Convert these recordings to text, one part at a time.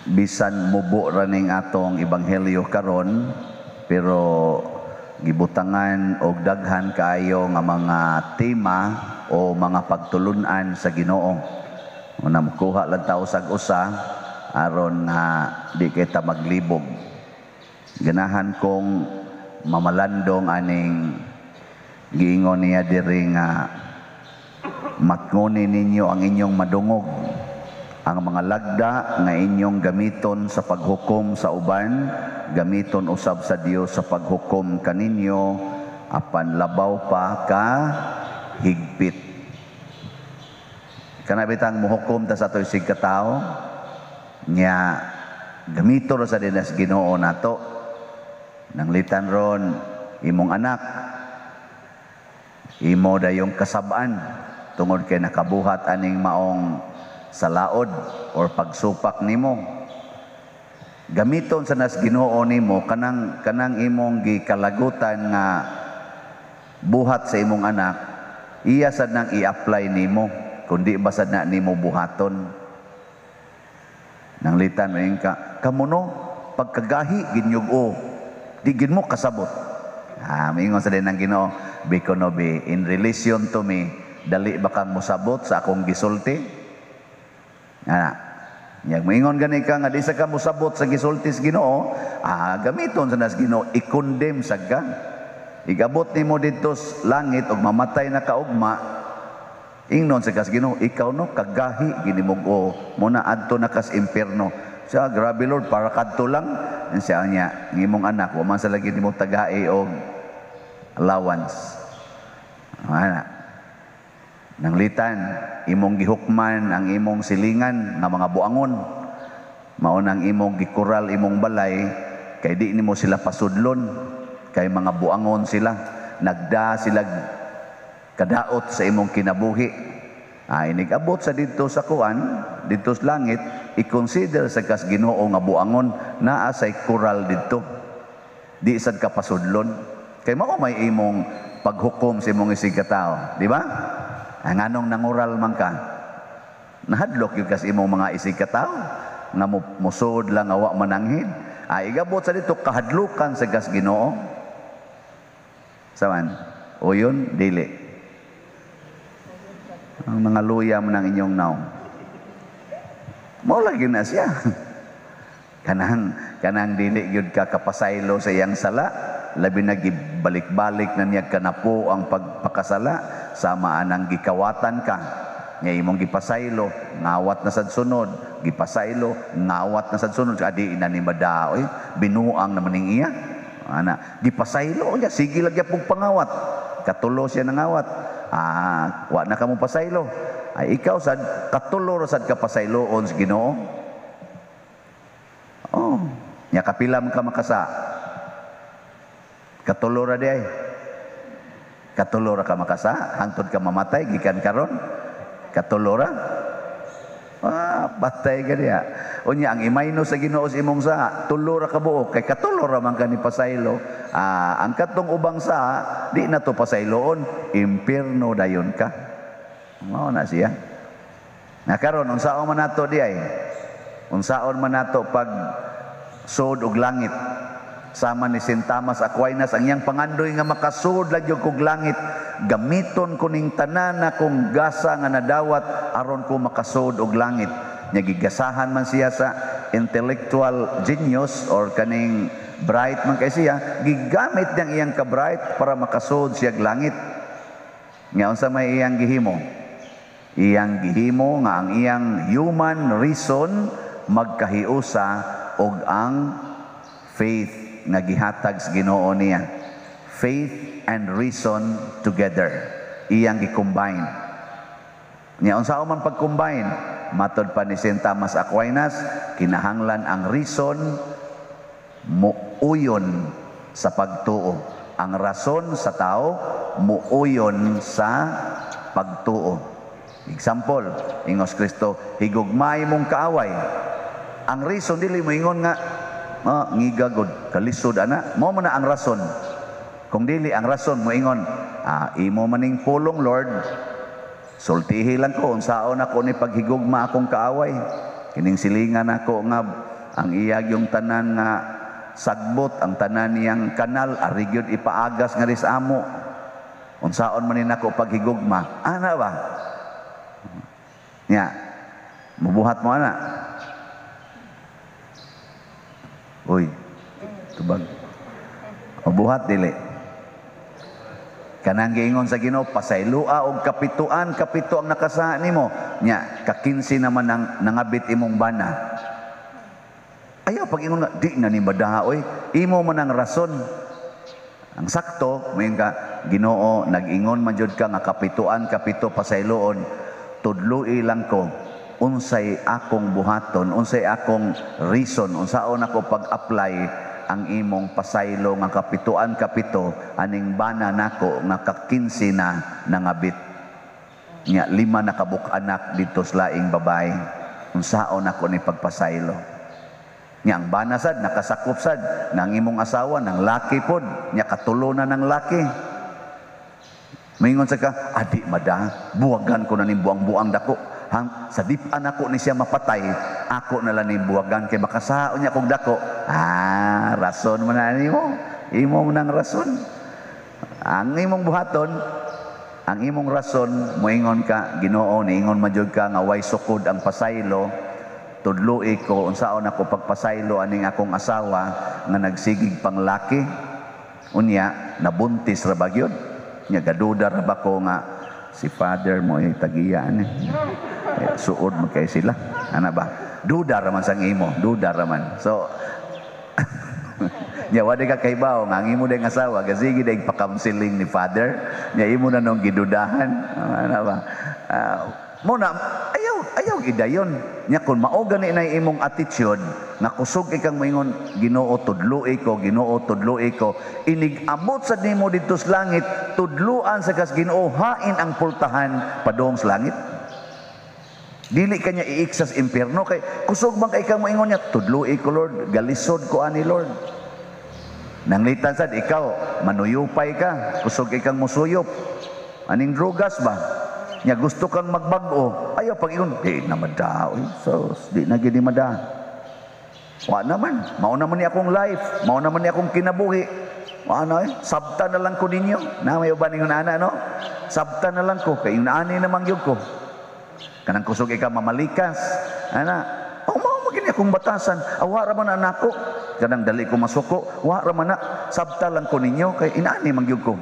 Bisan mubo ra ning atong ebanghelyo karon, pero gibutangan og daghan kaayo nga mga tema o mga pagtulunan sa Ginoo. Una, mukuha lang ta usag usa aron nga di kita maglibog. Ganahan kong mamalandong aning giingon niya diri nga matngoni ninyo ang inyong madungog. Ang mga lagda nga inyong gamiton sa paghukom sa uban, gamiton usab sa Dios sa paghukom kaninyo, apan labaw pa ka higpit. Kana bitang muhukom ta sa ato isig katawo nya, gamito ra sa dinas Ginoo nato. Nanglitan ron imong anak, imo dayong kasab-an tungod kay nakabuhat aning maong salaod or pagsupak nimo, gamiton sa nas Ginoo nimo kanang kanang imong gikalagutan nga buhat sa imong anak, iya sad nang i-apply nimo kundi ba sad na nimo buhaton. Nanglitan mo ka kamuno pagkagahi ginyug-o, di gid mo kasabot. Ah, moingon sa din ang Ginoo, "Biko no bi in relation to me, dali ba kang mosabot sa akong gisulti?" Ah, nya moingon gani ka nga di sa ka mosabot sa gisulti sa Ginoo, ah, gamiton sa nas Ginoo, i-condemn sa ka. Igabot nimo didto sa langit ug mamatay na ka ugma, ingnon sa kas Ginoo, "Ikaw no, kagahi ginimug-o mo na, adto na kas impierno." Siya, "Grabe Lord, para kadto lang." Siya niya, ang imong anak, wa man sa lagi nimo tagai og allowance. Ana. Nanglitan, imong gihukman ang imong silingan nga mga buangon. Mao nang imong gikural imong balay kay di nimo sila pasudlon kay mga buangon sila. Nagda sila kadaot sa imong kinabuhi. Ay, nigabot sa didto sa kuan, didto sa langit, i-consider sa kas Ginoo nga buangon, naa say kural didto. Di sad ka pasudlon. Kay mao may imong paghukom sa imong isig katao, di ba? Ang anong nangural man ka, nahadlok gyud kas imong mga isig katao nga musod lang nga wa mananghid. Ay, igabot sa dito, kahadlukan sa kas Ginoo. Saman, o yun, dili. Ang mga luya mo ng inyong naong. Mao lagi na siya. Kanang kanang dili gyud ka kapasaylo sa iyang sala, labi na gibalik-balik na niya kanapo ang pagpakasala, sama anang gikawatan ka. Nga imong gipasaylo, ngawat na sad sunod, gipasaylo, ngawat na sad sunod, adi ina ni madaoy, binuang naman ning iya. Ana, gipasaylo niya, sige lang gyapong pangawat. Katulo siya nangawat. Ah, wa na ka mo pasaylo. Ay, ikaw sad katulo ra sad ka pasayloon sa Ginoo. Oh, nya kapila man ka makasa? Katulo ra di ay. Katulo ra ka makasa hangtod ka mamatay gikan karon. Katulo ra. Ah, patay ka diya. Unya ang i-minus sa Ginoo sa imong sa, tulo ra ka buok kay katulo ra man ka ni pasaylo. Ah, ang katong ubang sa di na to pasayloon, impierno dayon ka. Mao na siya. Na karon, unsaon man nato di ay? Unsaon man nato pag sud og langit? Sama ni St. Thomas Aquinas, ang iyang pangandoy nga makasud lang gyud kog langit, gamiton ko ning tanan akong gasa nga nadawat aron ko makasud og langit. Nya gigasahan man siya sa intellectual genius or kaning bright man kay siya, gigamit niyang iyang ka-bright para makasud siya og langit. Nga unsa may iyang gihimo? Iyang gihimo nga ang iyang human reason magkahiusa og ang faith nga gihatag sa Ginoo niya. Faith and reason together. Iyang gi-combine. Nya unsa man pag-combine? Matod pa ni St. Thomas Aquinas, kinahanglan ang reason muuyon sa pagtuo. Ang rason sa tao muuyon sa pagtuo. Example, ingos Kristo, "Higugmay mong kaaway." Ang reason dili mo ingon nga, "Ah, ngiga gud, kalisod ana." Mao man na ang rason. Kung dili ang rason mo ingon, "Ah, imo maning pulong, Lord. Sultihi lang ko unsaon ako ni paghigugma akong kaaway. Kining silingan ako nga Ang iya yung tanan nga sagbot, ang tanan niyang kanal, ari gyud ipaagas nga sa amo. Unsaon man ni nako paghigugma? Ana ba? Nya, mubuhat mo ana. Uy, tubag. Mubuhat dili. Kanang giingon sa Ginoo, pasaylua og kapituan, kapito ang nakasaha nimo. Nya, kakinsi naman ang nangabit imong bana. Ayaw pag ingon nga, di na ni madaha, oy. Imo man ang rason. Ang sakto, moingon ka, "Ginoo, nag-ingon man jud ka nga kapituan, kapito pasayloon, tudloi lang ko unsay akong buhaton, unsay akong reason, unsaon ako pag-apply ang imong pasaylo nga kapituan kapito aning bana nako nga kakinsi na nangabit. Nya 5 na kabuk anak didto sa laing babae. Unsaon ako ni pagpasaylo?" Nya ang bana sad nakasakop sad nang imong asawa nang laki pod, nya katulo na ng laki. Maingon sa ka, "Adi mada, buwagan ko na ning buang-buang dako. Hang, sa dipan ako ni siya mapatay, ako na lang ning buwagan kay makasaon niya kog dako." Ah, rason man na nimo. Imo man ang rason. Ang imong buhaton, ang imong rason, moingon ka, "Ginoo, niingon man jud ka nga way sukod ang pasaylo, tudloi ko unsaon ako pagpasaylo aning akong asawa nga nagsigig pang laki. Unya, nabuntis ra ba gyud? Nya gaduda ra ba ko nga si father mo ay tagiya ni. Eh, suod man kay sila." Ana ba? Duda ra man sang imo, duda ra man. So nya wala ka kahibaw nga ang imo ding asawa gasige ding pa-counseling ni father, nya imo na nung gidudahan. Ana ba? Mo na ayaw ayaw gidayon. Nya kung mao gani na imong attitude nga kusog ikang moingon, "Ginoo, tudloi ko, Ginoo, tudloi ko," inig abot sa nimo didto sa langit, tudluan sa kas Ginoo hain ang pultahan padung sa langit. Dili kanya iiksas impierno kay kusog man kay kang moingon niya, "Tudloi ko, Lord, galisod ko ani, Lord." Nanglitan sad ikaw, manuyupay ka, kusog ikang musuyop. Aning drugas ba? Nya gusto kang magbag-o, ayaw pag ingon, "Di na mada, oy, sus, di na gini mada. Wa naman, mao naman ni akong life, mao naman ni akong kinabuhi. Wa na eh, sabta na lang ko ninyo." Na may uban ingon ana, no? "Sabta na lang ko kay ani naman gyud ko." Kanang kusog ikaw mamalikas. Ana, oh, mao man gini akong batasan. Awa ra man anak ko. Kanang dali ko masuko, wa ra man na. Sabta lang ko ninyo kay inaani man gyud ko.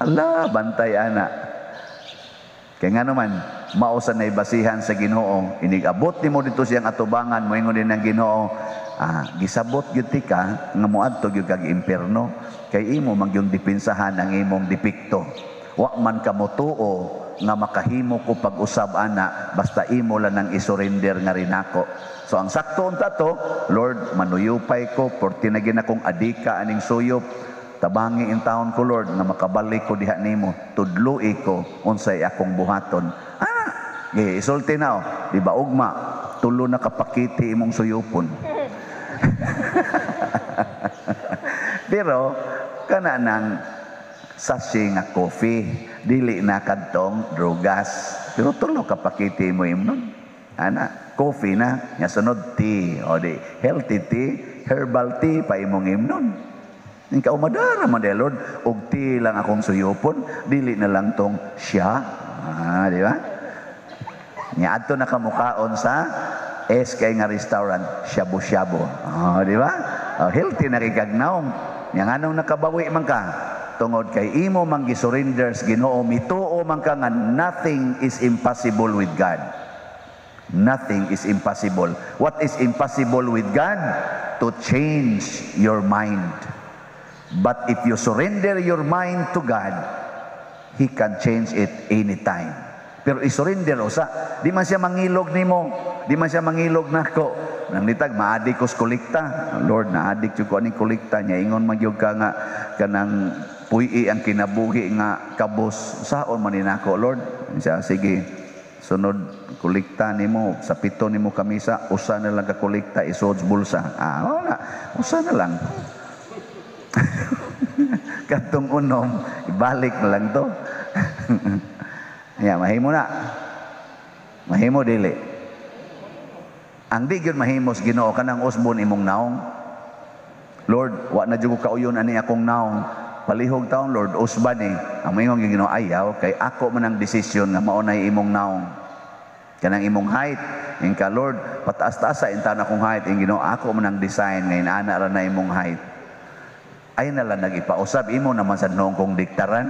Allah, bantay ana. Kay nga naman, mao sa naibasihan sa Ginoo, inig-abot nimo dito siyang atubangan, moingon din ang Ginoo, "Gisabot gyud ti ka nga moadto gyud kag impierno kay imo man gyud depensahan ang imong depekto. Wa man ka motuo nga makahimo ko pag-usab ana, basta imo lang nang isurrender nga rinako." So ang sakto unta to, "Lord, manuyupay ko, porti na gin akong adika aning suyop. Tabangi in taon ko, Lord, nga makabalik ko diha nimo. Tudloi ko unsay akong buhaton." Ah, isulti na oh. Di ba ugma, tulo na kapakiti imong suyupon. Pero kana nang sachet nga coffee, dili na kadtong drogas. Pero tulo ka pakiti mo imnon. Ana, coffee na, nya sunod tea. O di, healthy tea, herbal tea pa imong imnon. Ning kaumadara man di, Lord, og tea lang akong suyupon, dili na lang tong siya. Ah, di ba? Nya adto na kamukaon sa SK nga restaurant, shabu-shabu. Oh, di ba? Oh, healthy na kay kagnaong. Nya nganong nakabawi man ka? Tungod kay imo man gisurrender sa Ginoo, mituo man ka nga nothing is impossible with God. Nothing is impossible. What is impossible with God? To change your mind. But if you surrender your mind to God, He can change it anytime. Pero isurrender usa, di man siya mangilog nimo, di man siya mangilog nako. Nang nitag maadik ko sa kolekta. "Lord, naadik jud ko aning kolekta." Nya ingon man gyud ka nga kanang puy-i ang kinabuhi nga kabos. "Saon man ni nako, Lord?" Siya, "Sige, sunod kolekta nimo sa 7 nimo kamisa, usa na lang ka kolekta isuod sa bulsa." Ah, wala. Usa na lang. Katong unom, ibalik na lang to. Ya, mahimo na. Mahimo dili. Ang di gyud mahimos Ginoo kanang usbon imong naong. Lord, wa na jud ko kauyon ani akong naong. Palihog taon, Lord, usban ni. Ang moingon gyud Ginoo, ayaw kay ako man ang desisyon nga mao nay imong naong. Kanang imong height, ing ka Lord, pataas-taas sa intan akong height, ing Ginoo, ako man ang design ngayon ana ra na imong height. Ay na lang nag-ipausab imo naman sa noong kong diktaran.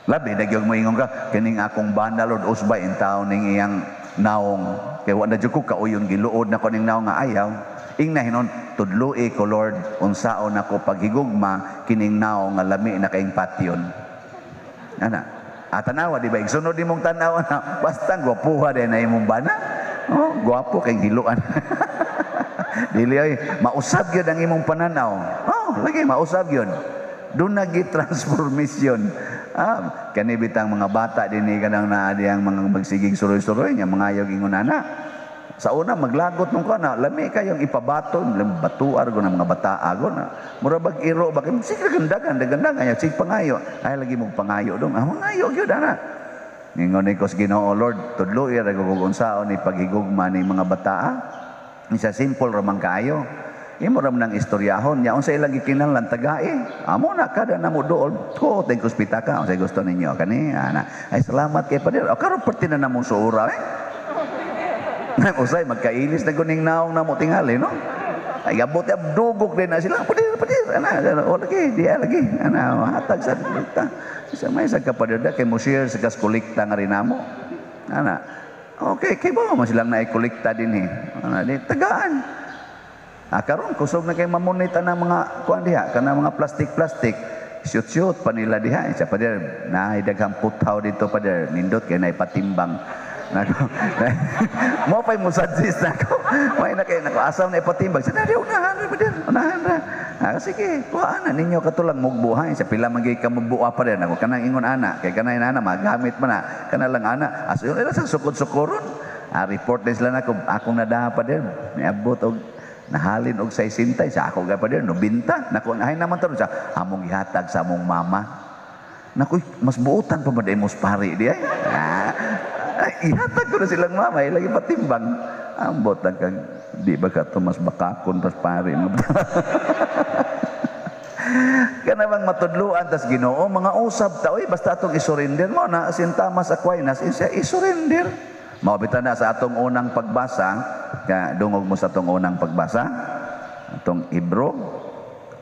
Labi na gyud moingon ka kining akong bana, Lord, usbay in taon ning iyang naong. Kay wa na jud ko kauyon, giluod na ko ning naong nga ayaw. Ing na hinon, tudloi ko, Lord, unsaon ako paghigugma kining naong nga lami na kaing patyon. Ana. Ah, tanawa, di ba? Igsunod imong tanawa na, basta gwapuha din na imong bana. Oh, gwapo kay hiluan. Dili ay mausab gyud ang imong pananaw. Oh, lagi mausab gyud. Doon nagi transformation. Ah, kani bitang mga bata dinhi kanang naa diyang mga magsigig suroy-suroy nya mga ingon ana. Sa una maglagot nung kana, lami kayong ipabaton, batuar go ng mga bata ago na. Mura bag iro ba kay sige gandagan, gandagan nya sige pangayo. Ay lagi mo pangayo dong. Ah, mangayo gyud ana. Ningon ni ko sa Ginoo, Lord, tudloy ra ko kung unsaon ni paghigugma ni mga bata. Isa simple ra man kaayo. Imo ra man ang istoryahon nya unsa ilang gikinahanglan tagae. Amo na kada namo dool ko teng kuspita ka unsay gusto ninyo kani ana. Ay salamat kay pader. O karon perti na namong suura eh. Usay magkainis na guning naong namo tingali no. Ay gabot ya dugok din na sila. Pader, pader ana, o lagi di lagi ana hatag sa kolekta. Sa may sa kapader kay mo share sa kas kolekta nga rin namo. Ana. Okay, kay ba man silang naay kolekta dinhi. Ana di tagaan. Ah, karon kusog na kay mamunit ang mga kuan diha kana mga plastic-plastic. Shoot-shoot pa nila diha. Sa pader, naay daghang puthaw dito, pader. Nindot kay naay patimbang. Nako. Mo pa'y musadsis na ako. May na kay nako asam na ipatimbang. Sa dali unahan ra, pader. Unahan ra. Ah, sige, kuhaan na ninyo katulang mugbuhay sa pila man gyud ka mubuha pa rin ako kanang ingon ana kay kanang ana magamit man na kana lang ana aso yun sa sukod-sukoron. Ah, report din sila nako akong nadaha, pader, niabot og nahalin og 60 sa ako ga, pader, 90 nako. Ay naman taron sa among gihatag sa among mama. Naku, mas buutan pa ba mo pari di ay? Ah, ay, ihatag ko na silang mama, ay lagi patimbang. Ambot ang kag, di ba ka to mas bakakon pas pari. Kana bang matudluan tas Ginoo mga usab ta oy, basta atong isurrender mo na Saint Thomas Aquinas siya isurrender. Mao bitaw na sa atong unang pagbasa, ka dungog mo sa atong unang pagbasa, atong Hebro,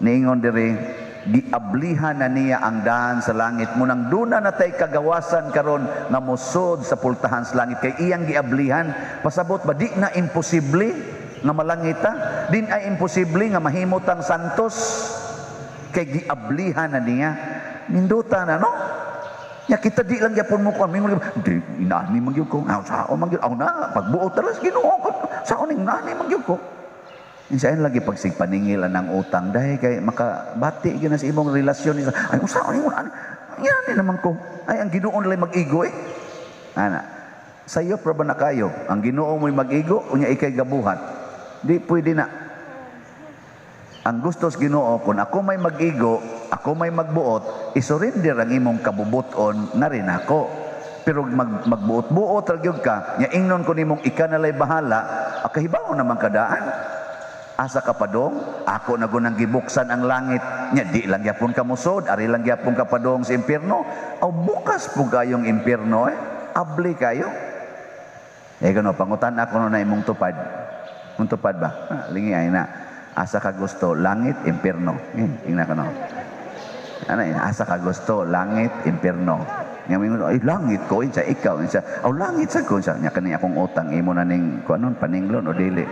niingon diri giablihan na niya ang daan sa langit mo nang duna na tay kagawasan karon nga mosod sa pultahan sa langit kay iyang giablihan. Pasabot ba di na imposible nga malangita, din ay imposible nga mahimot ang santos kay giablihan na niya? Ninduta na no. Ya kita di lang gyapon mo kuan mingon di inani man gyud ko, aw sao man gyud aw na pagbuot talas Ginoo ko sao ning nani man gyud ko. Insain lagi pagsigpaningil ang utang dahil kay makabati gyud na sa imong relasyon ni ay unsa ni yan naman ko ay ang Ginoo nila mag-igo eh. Ana sayo pra ba na kayo ang Ginoo mo'y mag-igo unya ikay gabuhat? Di pwede na. Ang gusto sa Ginoo, kung ako may mag-igo, ako may magbuot, isurrender ang imong kabubuton na rin ako. Pero magbuot-buot ra gyud ka nya ingnon ko nimong ika na lay bahala, kahibaw naman kadaan asa ka padong. Ako na gunang gibuksan ang langit nya di lang gyapon ka musod, ari lang gyapon ka padong sa impierno. Aw bukas po kayong impierno eh, abli kayo eh. Kano pangutan ako no na imong tupad, imong tupad ba? Ah, lingi ay na asa ka gusto, langit, impierno? Eh, ingna ka no ana, asa ka gusto, langit, impierno? Nga mingon, ay langit ko, insa ikaw, insa, aw langit sa ko, insa, nya kani akong utang, imo na ning, kuanon, paninglon o dili?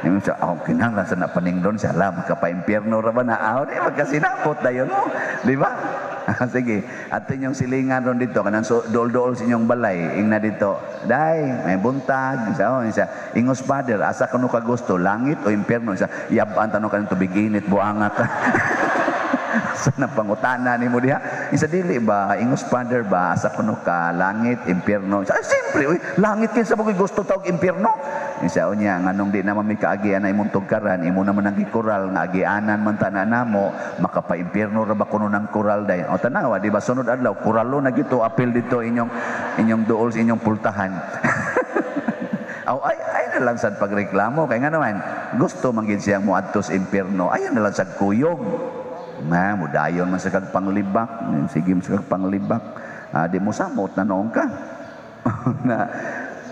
Ingon siya, ako kinahanglan sa na paninglon, siya, la, makapa-impierno ra ba na, aw, di, magkasinapot dayon mo, di ba? Sige, at inyong silingan ron dito, kanang so, dool-dool sa inyong balay, ingna dito, day, may buntag, isa, oh, isa, ingos father, asa kuno ka gusto, langit o impierno? Isa, yabaan tanong ka ng tubig init, buanga ka. Sa napangutana nimo diha. Isa dili ba, ingos father ba, asa kuno ka, langit, impierno? Isa, ay, siyempre, uy, langit kinsa mo gusto tawag impierno? Isa unya, nganong di naman may kaagian na imong tugkaran, imo naman ang gikural, nga agianan man tanan namo, makapa-impierno ra ba kuno ng kural day? O tanawa, di ba sunod adlaw, kuralo na gito, apil dito inyong inyong duol sa inyong pultahan. Aw, ay, ay, Ayaw na lang sad pagreklamo kay nga naman gusto man gid siyang moadto sa impierno. Ayaw na lang sad kuyog. Na mudayon man sa kag panglibak, sige mo sa kag panglibak. Ah, di mo samot na noon ka. Na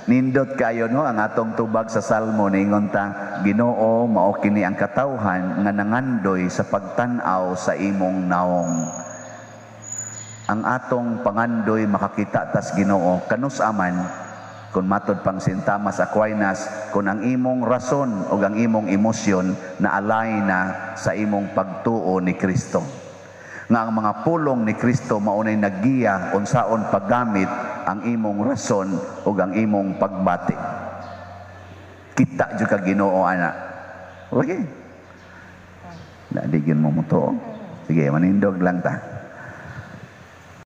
nindot kayo, no, ang atong tubag sa Salmo. Ningon ta, "Ginoo, mao kini ang katawhan nga nangandoy sa pagtan-aw sa imong naong." Ang atong pangandoy makakita tas Ginoo kanus aman kung matod pang Saint Thomas Aquinas, kung ang imong rason o ang imong emosyon na alay na sa imong pagtuo ni Kristo, nga ang mga pulong ni Kristo maunay naggiya unsaon paggamit ang imong rason o ang imong pagbati. Kita jud ka Ginoo ana. Okay na, di gyud mo mutuo. Sige, manindog lang ta.